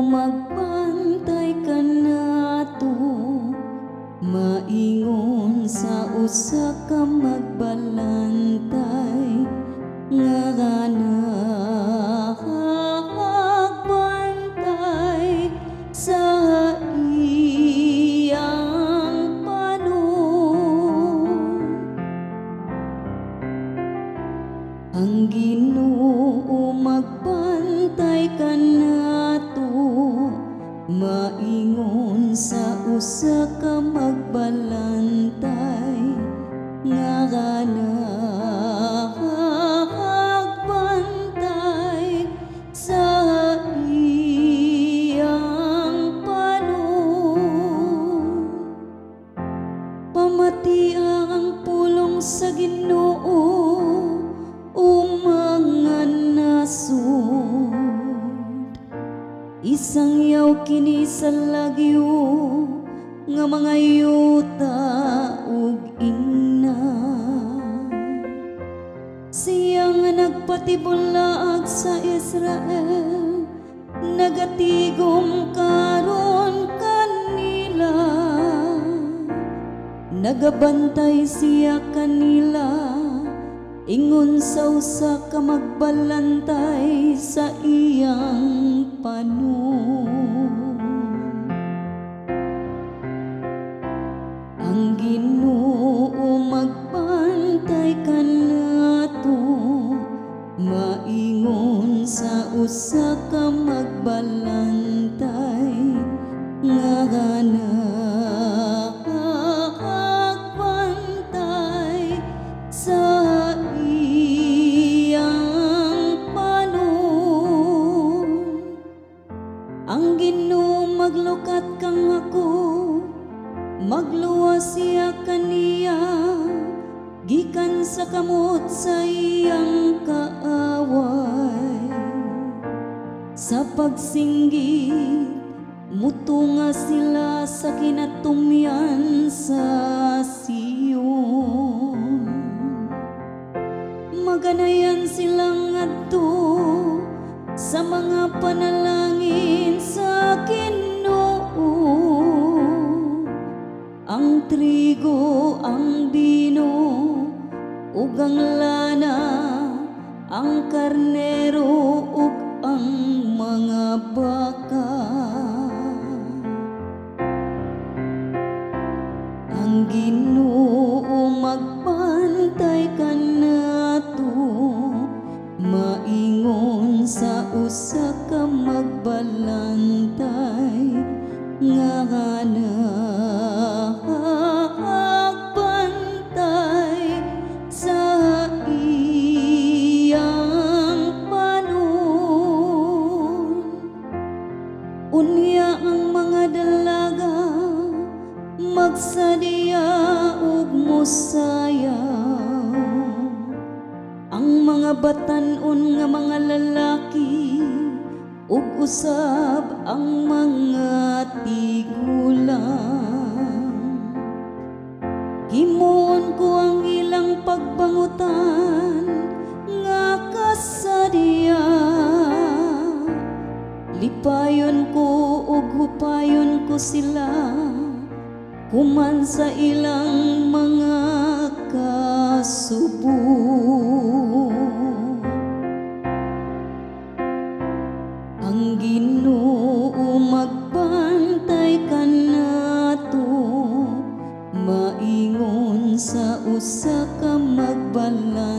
magbantay kanato, maingon sa usa ka magbalantay nga nakagbantay sa iyang panon. Ang Ginoo magbantay kanato, maingon sa usa ka magbalantay nga nakagbantay sa iyang panon. Pamatia ang pulong sa Ginoo, o mga nasod. Isangyaw kini sa lagyo nga mga yuta ug ingna. Siya nga nagpatibulaag sa Israel, nagatigom karon kanila. Nagabantay siya kanila, ingon sa usa ka magbalantay sa iyang panon. Ang Ginoo magbantay kanato, maingon sa usa ka magbalantay nga nakagbantay sa iyang panon. Ang Ginoo maglukat kang ako, magluwas siya kaniya, gikan sa kamot sa iyang kaaway. Sa pagsinggit, mutunga sila sa kinatumyan sa Sion. Maganayan silang adto sa mga panalangin sa Ginoo. Ang trigo, ang bino, ug ang lana, ang karnero ug ang mga baka. Ang Ginoo magbantay kanato, maingon sa usa ka magbalantay nga nakagbantay sa iyang panon. Unya ang mga dalaga magsadya ug mosayaw, ang mga batan-on nga mga lalaki ug usab ang mga tigulang. Himuon ko ang ilang pagbangutan nga kasadya. Lipayon ko ug hupayon ko sila human sa ilang mga kasubo. Ang Ginoo magbantay kanato, maingon sa usa ka magbalantay